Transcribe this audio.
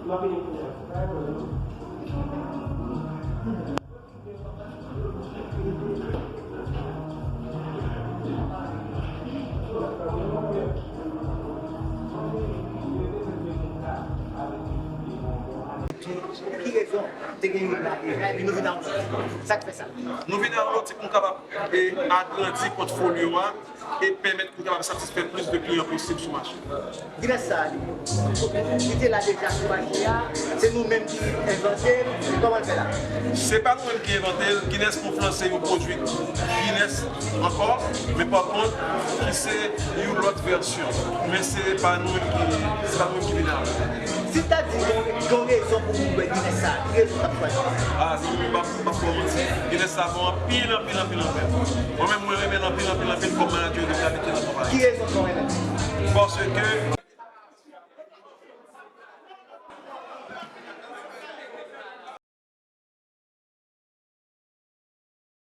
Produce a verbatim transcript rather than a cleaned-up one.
Pou ki rezon te gen youn la deja, epi nou vin a yon lòt? Sa k fè sa? Nou vin a yon lòt pou n kapab e agrandi pòtfolyo a e pèmèt pou n kapab satisfè plis de kliyan posib sou mache. Guinness sa a, li, li te la deja sou mache a, se nou menm ki envante l, kòman l fè la? Se pa nou menm ki envante l, Guinness Confiance se yon pwodui Guinness ankò, men pa kont, ki se yon lòt vèsyon. Men se pa nou menm ki, se pa nou menm ki vin avè l. Si w ta di yon, yon rezon pou moun bwè Guinness sa, ki rezon w t ap chwazi? Ah, zanmi m, m p ap, m p ap ba w manti. Guinness sa bon anpil, anpil, anpil, anpil. Mwen menm, mwen renmen l anpil, anpil, anpil kòm manadjè de kalite nan konpayi. Ki rezon fè w renmen l? Paske